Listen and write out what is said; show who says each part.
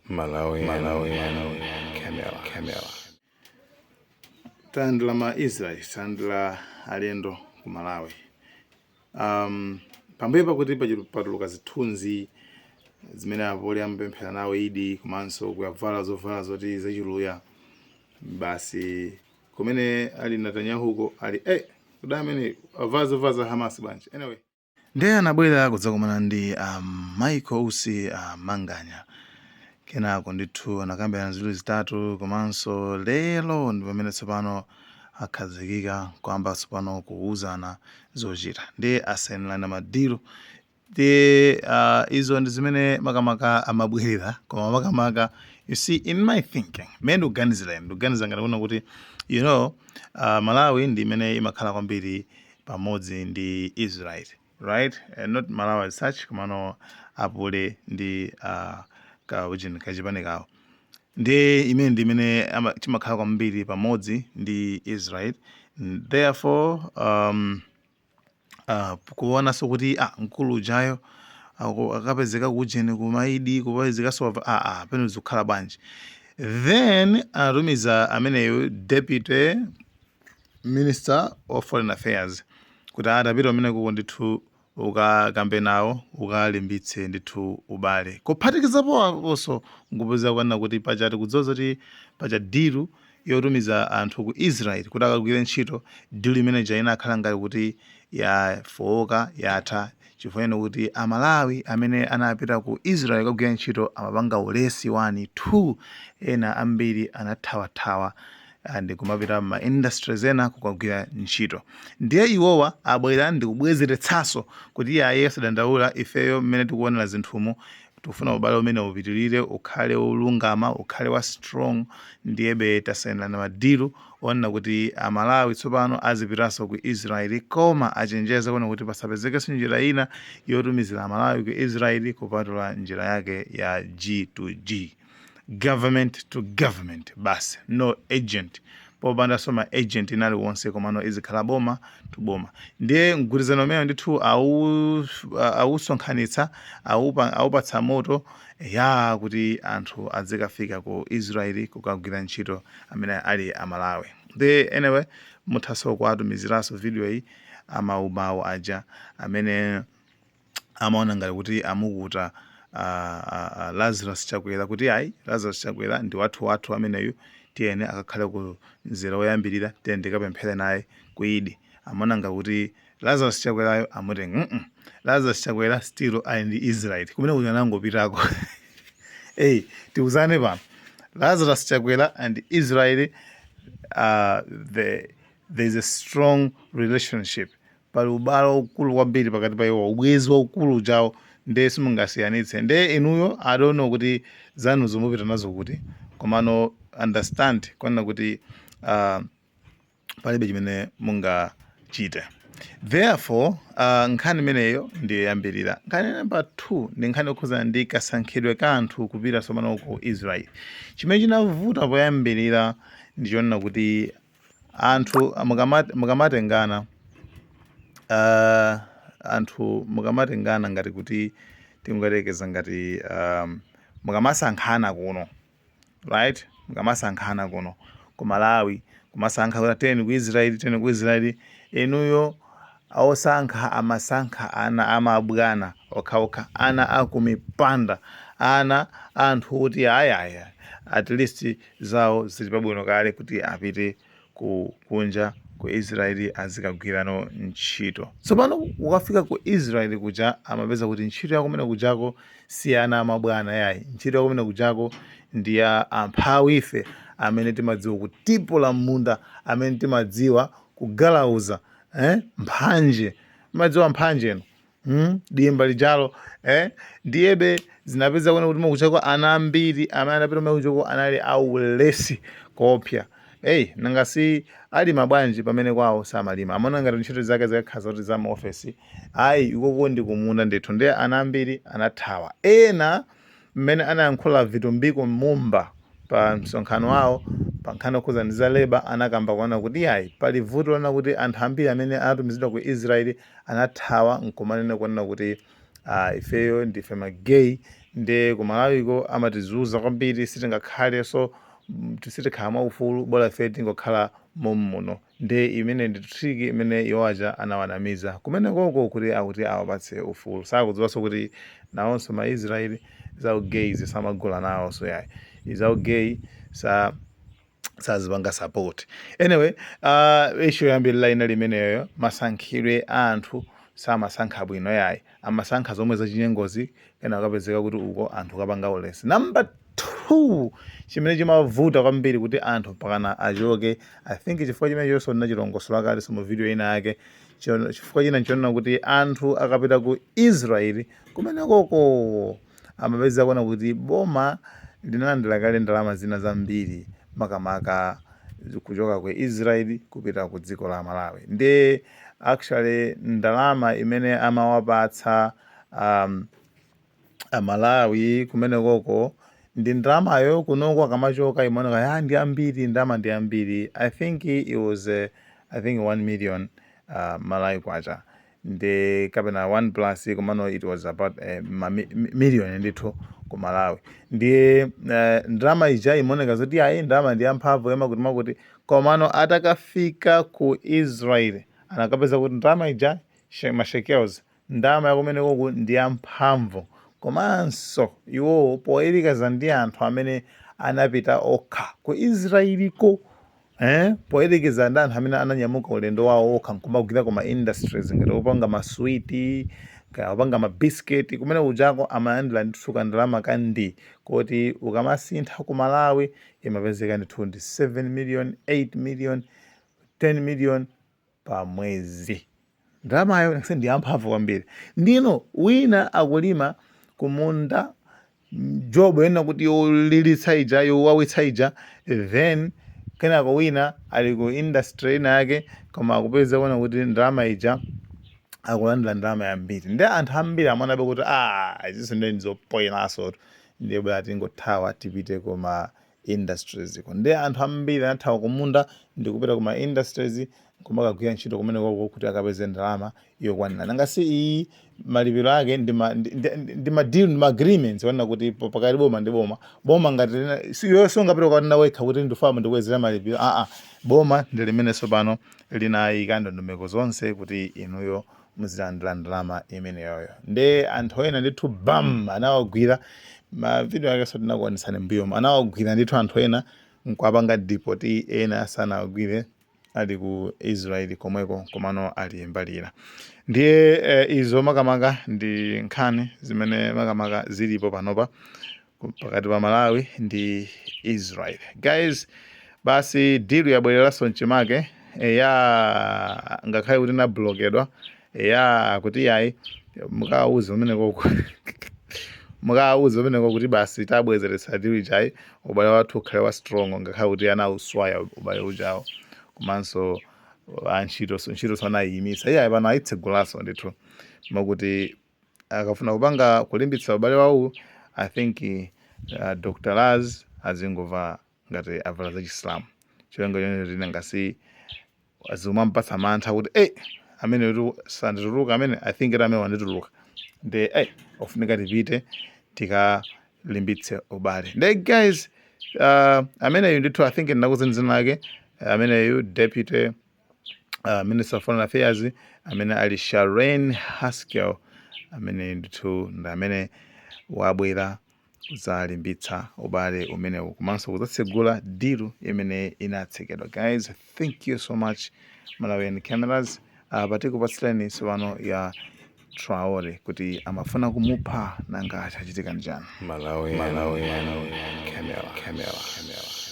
Speaker 1: Malawi, Malawi, Camera, Camera.
Speaker 2: Talandira ma Israel, talandira alendo ku Malawi. Pambuyo pakuti patuluka zithunzi zimene apoli amapemphera nawo Idi, komanso kuyavala zovala zoti zachiluya basi, kumene ali Netanyahuko ali kuda amene avala zovala za Hamas bwanji. Anyway, ndiye anabwera kudzakumana ndi Michael Usi, Manganya. Kenako ndithu anakambirana ziwiri zitatu, komanso lero ndi pamene tsopano akhazikika kwamba tsopano kuwuzana zochita, ndiye asayinirana ma deal. Ndi izo ndi zimene makamaka amabwerera. Koma makamaka, you see, in my thinking, mmene ndikuganizira ine, ndikuganiza ngati kuona kuti Malawi ndi imene imakhala kwambiri pamodzi ndi Israel, right? Not Malawi as such, komano apule ndi ka ujini kachipani kawo ndi imene ndi imene chimakhala kwambiri pamodzi ndi Israel. Therefore kuonanso kuti mkulu ujayo akapezeka kujeni kumaidi, kupezekanso pene zikukhala bwanji. Then anatumiza ameneyo deputy minister of foreign affairs kuti atapita umene kuko ndithu ukakambe nawo, ukalimbitse ndithu ubale. Kuphatikizapo aponso nkupeza kuona kuti pachati kudzoza kuti pacha deal yotumiza anthu ku Israel kuti akagwire ntchito, deal imene ina akhala ngati kuti yafowoka, yatha, chifukwa ino kuti Amalawi amene anapita ku Israel kukagwira ntchito amapanga ulesi 1 2, ena ambiri anathawathawa ndi kumapita ma industries ena kukagwira ntchito. Ndiye iwowa abwera ndi kubwezeretsanso kuti iye aye sadandaula, ifeyo mmene tikuonera zinthumu tikufuna ubale umene upitirire, ukhale wolungama, ukhale wa strong. Ndiyebe tasayinirana ma deal onena kuti Amalawi tsopano azipitanso ku Israeli, koma achenjeza kuona kuti pasapezekenso njira ina yotumizira Amalawi ku Israeli kupatula njira yake ya G to G, government to government basi, no agent, popandanso ma agent inali wonse, komano izikhala boma to boma. Ndiye mgwirizano umene ndithu awusonkhanitsa, awupatsa moto ya kuti anthu azikafika ku Israeli kukagwira ntchito amene ali Amalawi. Ndiye anyway, muthanso kuwatumiziranso video iyi amaumawu aja amene amaona ngati kuti amukuta Lazarus Chakwera, kuti ayi, Lazarus Chakwera ndi wathu wathu ameneyu, tiyene akakhale ku mzera woyambirira, tiyene tikapemphere naye ku Idi. Amaona ngati kuti Lazarus Chakwerayo amutenga. Lazarus Chakwera still ali ndi Israel kumene kuti anangopitako. Hey, tiuzane pano, Lazarus Chakwera and Israel, there's a strong relationship. Pali ubale waukulu kwambiri pakati pa iwo, ubwezi waukulu ujawo, ndiye simungasiyanitse. Ndiye inuyo, I don't know kuti zanu zomupita nazo kuti, komano understand kwanena kuti palibe chimene mungachite. Therefore nkhani imeneyo ndiyo yambirira. Nkhani namba 2 ndi nkhani yokhuzana ndi kasankhidwe ka anthu kupita tsopano ku Israel. Chimene chinavuta poyambirira ndichonena kuti anthu mukamatengana, anthu mukamatengana ngati kuti tingatekeza ngati mukamasankhana kuno, right? Mukamasankhana kuno ku Malawi, kumasankha kuti teni ku Israeli, teni ku Israeli, inuyo osankha amasankha ana amabwana okhaokha, ana akumipanda, ana anthu kuti ayaya at least zawo zili pabwino kale, kuti apite ku kunja ku Israeli azikagwirano ntchito. Tsopano ukafika ku Israeli kuja, amapeza kuti ntchito yakumene kujako si ana amabwana yayi, ntchito yakumene kujako ndi ya amphawi ife amene timadziwa kutipula m'munda, amene timadziwa kugalauza, mphanje. Madziwa mphanje ino, Dimba lijalo, eh? Ndiyebe zinapeza kuona kuti makuchako ana ambiri amene anapita makuchako anali aulesi kopya. Eyi, nanga si alima bwanji pamene kwawo samalima? Amaona ngati ntchito zake zikakhala zoti za maofesi. Ayi, ikoko ndi kumunda ndithu. Ndiye ana ambiri anathawa. Ena mmene anayankhula Vitumbiko Mumba pa msonkhano wawo pa nkhani yokhuza ndi za labour, anakamba kuona kuti ayi, pali vuto lona kuti anthu ambiri amene anatumizidwa ku Israeli anathawa nkumanena kuonena kuti Ifeyo ndife ma gay, nde ku Malawiko amatizunza kwambiri, sitingakhaleso, sitikhala mwaufulu, bola ife tingokhala mommuno. Nde imene ndi trick imene iwo aja anawanamiza kumenekoko kuti akuti awapatse ufulu. Sakudziwanso kuti nawonso ma Israeli za u gays samagula nawonso, yayi, za u gay sa sazipanga support. Anyway, issue yoyambirira inali imeneyo. Masankhidwe a anthu samasankha bwino, yayi, amasankha zomwe zachinyengozi, kena akapezeka kuti uko anthu kapanga ulesi. Number 2, chimene chimavuta kwambiri kuti anthu mpakana achoke, I think chifukwa chimene chonso ndinachilongosola kale mu video ina yake. Chifukwa china nchonena kuti anthu akapita ku Israeli kumenekoko amapeza kuona kuti boma linalandira kale ndalama zina zambiri, makamaka kuchoka ku Israeli kupita ku dziko la Malawi. Ndi actually ndalama imene amawapatsa Amalawi kumenekoko ndi ndalamayo kunoko akamachoka imaoneka ya ndi ambiri, ndalama ndi ambiri. I think it was I think 1 million Malawi kwacha ndi kapena 1 plus, komano it was about ma million ndithu ku Malawi. Ndiye ndalama ija imaoneka zoti ayi, ndalama ndi yamphamvu yamakuti makuti, komano atakafika ku Israel anakapeza kuti ndalama ija, ma shekels, ndalama yakumenekoku ndi yamphamvu, komanso iwowo poyerekeza ndi anthu amene anapita okha ku Israeliko, poyerekeza ndi anthu amene ananyamuka ulendo wawo okha nkumagwira kuma industries ngati opanga maswiti kaya opanga mabiscuit kumene ujako, amalandira ndithu kandalama kandi koti ukamasintha ku Malawi imapezeka ndithu ndi 7 million, 8 million, 10 million pa mwezi. Ndalamayo ndi yamphamvu kwambiri. Ndino wina akulima kumunda, job yena kuti yolilitsa ija, yowawitsa ija, then kenako wina ali ku industry ina yake, koma akupeza kuona kuti ndalama ija akulandira ndalama yambiri. Ndi anthu ambiri amaonabe kuti ah, izinso ndi ndizopoyiranso, ndiye bwera tingothawa tipite kuma industries ko. Ndi anthu ambiri anathawa kumunda ndi kupita kuma industries kumakagwira ntchito kumenekoko kuti akapeze ndalama yokwanira. Nanga si iyi malipiro ake ndi ma deal, ndi ma agreements wanena kuti pakati boma ndi boma. Boma ngati iwe sungapite kukanena wekha kuti ndifama ndikuwezera malipiro. Aa, boma ndi limenenso pano linayika ndondomeko zonse kuti inuyo muzilandira ndalama imeneyoyo. Ndi anthu ena ndithu bam anawagwira. Ma video akenso tinakuonetsani mbuyomo. Anawagwira ndithu anthu ena nkuwapanga deport, ena sanawagwire, ali ku Israeli komweko, komano ali mbali ina. Ndiye izo makamaka ndi nkhani zimene makamaka zilipo panopa pakati pa Malawi ndi Israel. Guys, basi deal yabwereranso mchimake ya ngakhale kuti inablokedwa ya kuti yayi, mukawauze kumenekoko, mukawauze kumeneko kuti basi tabwezeretsa deal ijayi, ubale wathu ukhale wa strong, ngakhale kuti anauswaya ubale ujawo, komanso antchito ntchito sanayimitsa iyayi, pano ayitsegulanso ndithu, makuti akafuna kupanga kulimbitsa ubale wawo. I think Dr Laz azingova ngati avala za Chisilamu, chilengo chonse tine ngasi zimampatsa mantha kuti ey, amene tu sandituluka amene, I think amene wandituluka ndi ey, ofunika tipite tikalimbitse ubale. Ndi guys, ameneyu ndithu I think ndinakuuzani dzina lake, ameneyu deputy minister of foreign affairs amene ali Sharren Haskel, amene ndithu ndi amene wabwera kudzalimbitsa ubale umenewu komanso kudzatsegula deal imene inatsekedwa. Guys, thank you so much. Malawian Cameras, patikupatsireni tsopano ya Traore kuti amafuna kumupha, nanga chachitika ndi chani?
Speaker 1: Malawi, Malawi, Camera, Camera, Camera.